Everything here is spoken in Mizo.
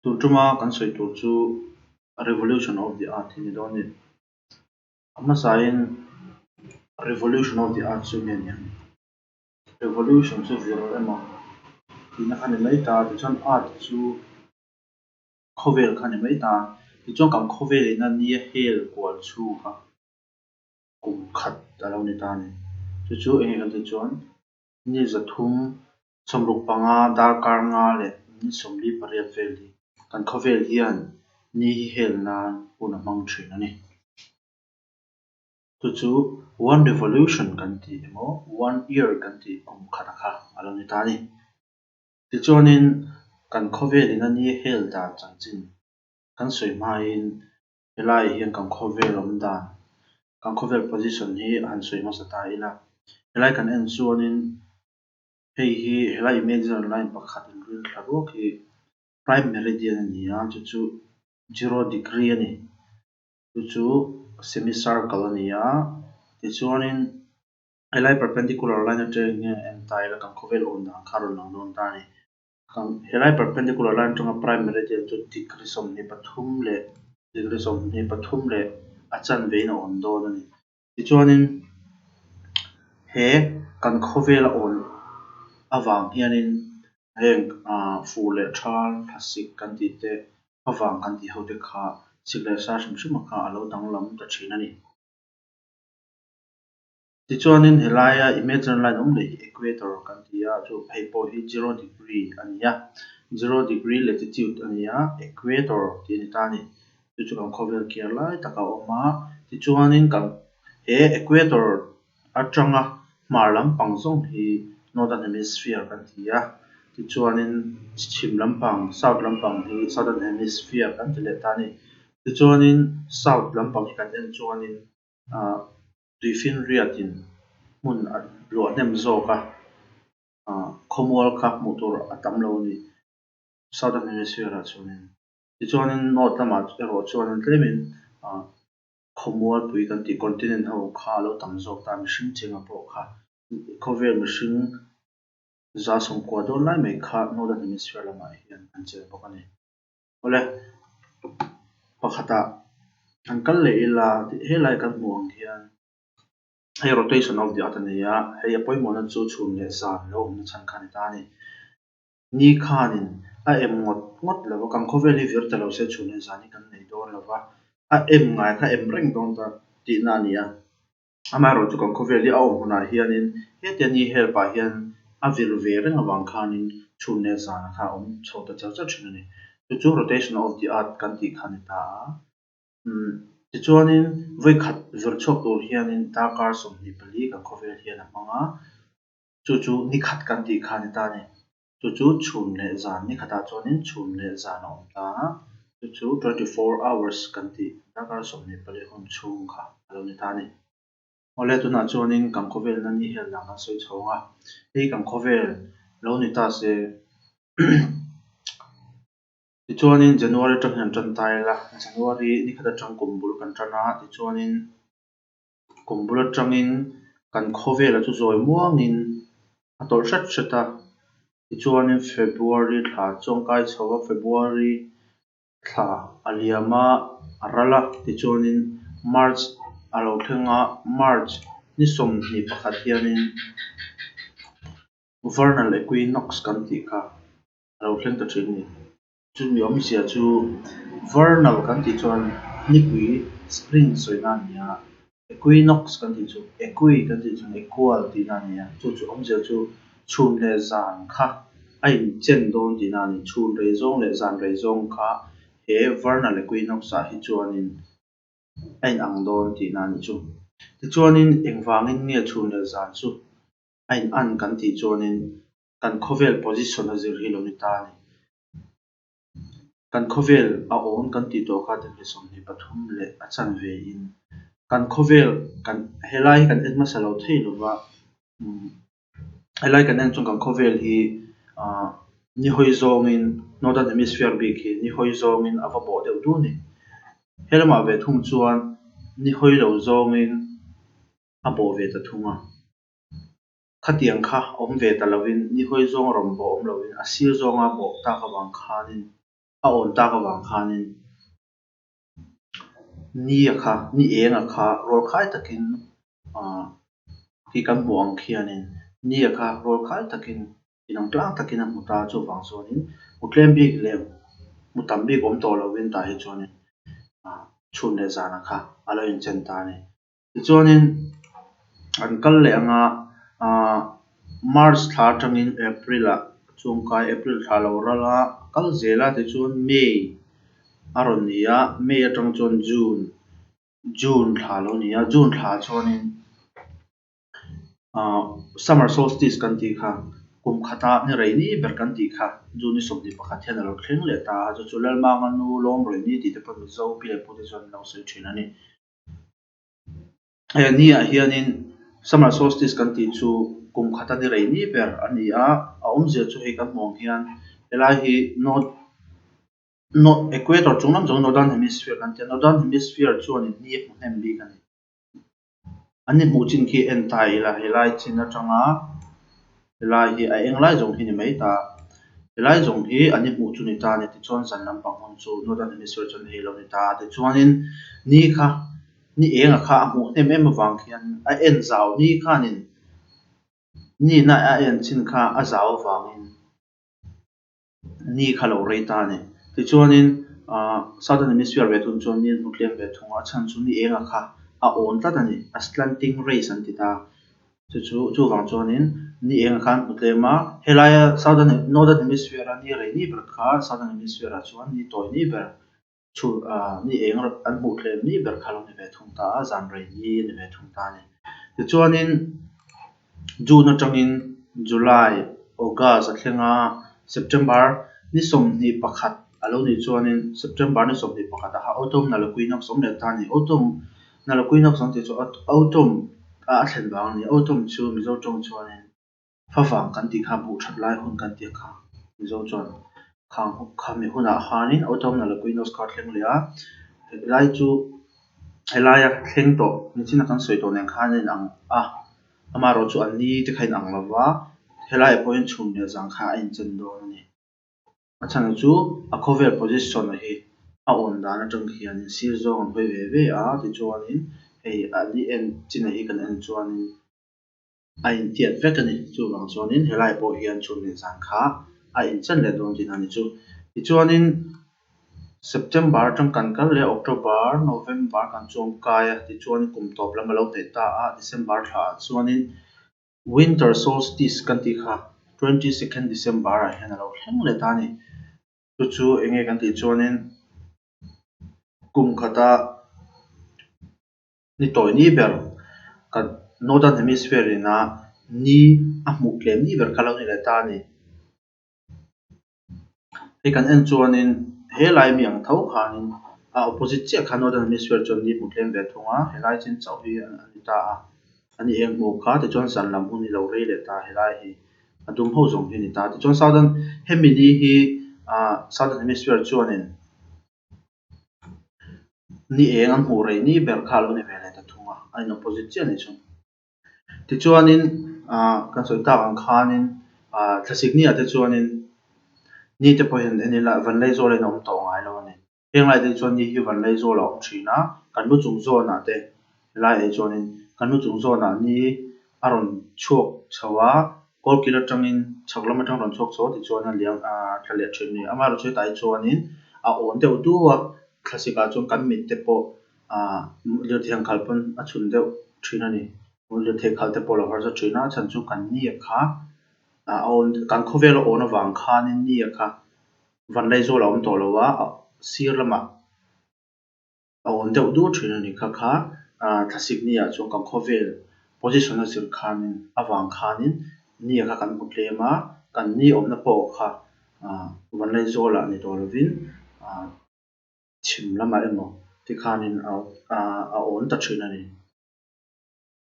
Tun tuma kan sawi tur chu Revolution of the Earth hi ni dawn a ni. A hmasain Revolution of the Earth chu nge ni ang? Revolution chu vir emaw tihna kha ni mai ta, tichuan Earth chu khawvel kha ni mai ta. Tichuan kan khawvel ina nia hel kual chhung kha kum khat a lo ni ta a ni. Chu chu eng nge kan tih chuan ni 300 65 darkar nga leh ni 48 vel hi kan khawvel hian ni hi hel nan hun a hmang thin a ni. Chu chu one revolution kan tih emaw one year kan tih kum khat a kha a lo ni ta a ni. Tichuanin kan khawvel ina ni hel dan chanchin kan sawi hmain helaiah hian kan khawvel awm dan, kan khawvel position hi han sawi hmasa ta ila. Helai kan en chuanin hei hi helai imaginary line pakhat inrin thla ruak hi prime meridian a ni a, chu chu zero degree a ni. Chu chu semicircle a ni a, tichuanin helai perpendicular line atangin hian en ta ila kan khawvel awm dan kha a rawn lang dawn ta a ni. Kan helai perpendicular line atanga prime meridian chu degree 23 leh degree 23 leh a chanve in a awm dawn a ni. Tichuanin he kan khawvel a awn avang hianin heng fur leh thal thlasik kan tih te avang kan tih ho te kha sik leh sa hrim hrim a kha a lo danglam ta thin a ni. Tichuanin helaia imaginary line awm leh hi equator kan ti a, chu phei pawh hi zero degree a ni a, zero degree latitude a ni a, equator tih a ni ta a ni. Chu chu kan khawvel kiar lai tak a awm a, tichuanin kan he equator atanga hmar lampang zawng hi northern hemisphere kan ti a, tichuanin chhim lampang south lampang hi southern hemisphere kan ti leh ta a ni. Tichuanin south lampang hi kan en chuanin ah tuifinriatin hmun a luah hnem zawk a, ah khawmual kha hmuh tur a tam lo a ni southern hemisphere ah chuanin. Tichuanin north lamah erawh chuanin tlemin ah khawmualpui kan tih continent ho kha a lo tam zawk ta a, mihring chenga pawh kha khawvel mihring 90% dawn lai mai kha northern hemisphere lamah hian an cheng bawk a ni. Awle, pakhatah han kal leh ila helai kan hmuh ang hian hei rotation of the earth a ni a, hei a pawimawhna chu chhun leh zan lo awmna chhan kha a ni ta a ni. Ni khanin a em ngawt ngawt lo va, kan khawvel hi vir ta lo se chhun leh zan hi kan nei dawn lo va, a em ngai kha em reng dawn ta tihna a ni a. Amaherawhchu kan khawvel hi a awm hunah hianin hetia ni hel pah hian a vir ve reng avang khanin chhun leh zana kha a awm chho ta char char thin a ni. Chu chu rotation of the earth kan tih kha a ni ta a. Tichuanin vawikhat vir chhuak tur hianin darkar 24 kan khawvel hian a hmang a, chu chu ni khat kan tih kha a ni ta a ni. Chu chu chhun leh zan ni khatah chuanin chhun leh zan a awm ta a, chu chu 24 hours kan tih darkar 24 hun chhung kha a lo ni ta a ni. Awle tunah chuanin kan khawvelna ni hel dan kan sawi chho ang a, hei kan khawvel lo ni ta se tichuanin January atang hian tan ta ila, January ni khat atang kum bul kan tan a, tichuanin Kum bul atangin kan khawvela chu zawi muangin a tawlh hret hret a, tichuanin February thla chuan kai chho a, February thla a liam a, a ral a, tichuanin March a lo thleng a, March ni 21 hianin Vernal Equinox kan tih kha a lo thleng ta thin a ni. Chumi awmzia chu vernal kan tih chuan nipui, spring, sawina a ni a, equinox kan tih chu equi kan tih chuan equal tihna a ni a, chu chu awmzia chu chhun leh zan kha a inchen dawn tihna a ni. Chhun rei zawng leh zan rei zawng kha he vernal equinox ah hi chuanin a inang dawn tihna a ni chu. Tichuanin engvangin nge chhun leh zan chu a inan kan tih chuanin kan khawvel position a zir hi lo ni ta a ni. Kan khawvel a awn kan tih tawh kha degree 23 leh a chanve in kan khawvel kan helai hi kan en hmasa lo thei lo va, helai kan en chuan kan khawvel hi ah ni hawi zawngin northern hemisphere bik hi ni hawi zawngin a va bawh deuh dun a ni. Helamah ve thung chuan ni hawi lo zawngin a bawh ve ta thung a. Khatiang kha awm ve ta lovin ni hawi zawng rawn bawh awm lovin a sir zawnga bawh tak avang khanin. A awn tak avang khanin ni a kha, ni eng a kha rawlkhai takin ah khi kan hmuh ang khianin ni a kha rawlkhai takin inang tlang takin a hmu ta a, chuvang chuanin hmu tlem bik leh hmu tam bik awm tawh lovin tah hi chuanin ah chhun leh zan a kha a lo inchen ta a ni. Tichuanin an kal leh ang a, ah March thla atangin April ah chungkai April thla lo ral a, kal zel a tichuan May a rawn ni a, May atang chuan June, June thla a lo ni a, June thla chuanin ah summer solstice kan tih kha kum khata ni rei ni ber kan tih kha June ni 21 hian a lo thleng leh ta a, chu chu Lalmanga nu Lawmrei ni tih te pawh Mizo pi leh pu te chuan an lo sawi thin a ni. He ni ah hianin summer solstice kan tih chu kum khata ni rei ni ber a ni a, a awmzia chu hei kan hmuh ang hian helai hi north north equator chung lam zawng northern hemisphere kan ti a, northern hemisphere chuanin ni a hmu hnem bik a ni. An ni hmuh chin khi en ta ila helai chin atanga helai hi a eng lai zawng hi ni mai ta, helai zawng hi an ni hmuh chu ni ta a ni tichuan zan lampang hun chu northern hemisphere chuan hei lo ni ta a tichuanin ni kha ni enga kha a hmuh hnem em avang khian a en zau ni khanin nihna a en chin kha a zau avangin ni kha lo rei ta a ni. Tichuanin ahh southern hemisphere ve thung chuan ni an hmu tlem ve thung a, a chhan chu ni enga kha a awn tlat a ni, a slanting rays an ti ta. Chu chu chuvang chuanin ni enga kha an hmu tlem a, helaia southern northern hemisphere a ni rei ni ber kha southern hemisphere ah chuan ni tawi ni ber chhun ah ni eng an hmuh tlem ni ber kha lo ni ve thung ta a, zan rei ni a ni ve thung ta a ni. Tichuanin June atangin July, August a thleng a, September ni 21 a lo nih chuanin September ni 21 ah kha autumnal equinox awm leh ta a ni. Autumnal equinox an tih chu autumn a thlen vang a ni. Autumn chu Mizo tawng chuanin Favang kan tih kha buh that lai hun kan tih kha Mizo chuan khang khami hunah khanin autumnal equinox kha a thleng leh a, helai chu helaia thleng tawh nichina kan sawi tawh nen khan a inang a, amaherawhchu an ni te kha a inang lo va, helaiah pawhin chhun leh zang kha a inchen dawn a ni. A chhan chu a khawvel position hi a awn dan atang hianin sir zawng an hawi ve ve a, tichuanin hei a ni en chin hi kan en chuanin. A intiat vek a ni. Chuvang chuanin helai pawh hian chhun leh zan kha a inchen leh dawn tihna a ni chu. Tichuanin September atang kan kal leh October, November kan chuang kai a, tichuan kum tawp lam a lo hnaih ta a, December thlaah chuanin Winter Solstice kan tih kha 22nd December ah hian a lo thleng leh ta a ni. Chu chu eng nge kan tih chuanin kum khata Ni tawi ni ber kan Northern Hemisphere in a ni a hmuh tlem ni ber kha lo ni leh ta a ni. Hei kan en chuanin he lai mi ang tho khanin a opposite chiah khan Northern Hemisphere chuan ni hmu tlem ve thung a, helai chin chauh hi a ni ta a, a ni eng hmuh kha tichuan zan lam hun hi lo rei leh ta helai hi a dum ho zawng hi a ni ta. Tichuan Southern hemi ni hi ah Southern Hemisphere chuanin Ni eng an hmuh rei ni ber kha a lo ni ve leh ta thung a, a in opposite chiah a nih chu. Tichuanin ah kan sawi tak ang khanin ah thlasik ni ah te chuanin ni te pawhin en ila Vanlaizawl in a awm tawh ngai lo a ni. Heng lai te chuan ni hi Vanlaizawl a awm thin a, kan lu chung zawnah te helai ah chuanin kan lu chung zawnah ni a rawn chhuak chho a, kawlkil atangin chhak lam atang rawn chhuak chho a tichuan a liam ah tla leh thin a ni. Amaherawhchu hetah hi chuanin a awn deuh du a, thlasik ah chuan kan mit te pawh ah lirthei ang khalh pawn a chhun deuh thin a ni. Lirthei khalh te pawh a lo harsa thin a, a chhan chu kan ni a kha a awn kan khawvel a awn avang khanin ni a kha Vanlaizawl a awm tawh lo a, sir lamah a awn deuh dur thin a ni kha kha thlasik ni ah chuan kan khawvel position a zir khanin avang khanin ni kha kan hmu tlem a, kan ni awmna pawh kha Vanlaizawl ah ni tawh lovin chhim lamah emaw tikhanin a awn ta thin a ni.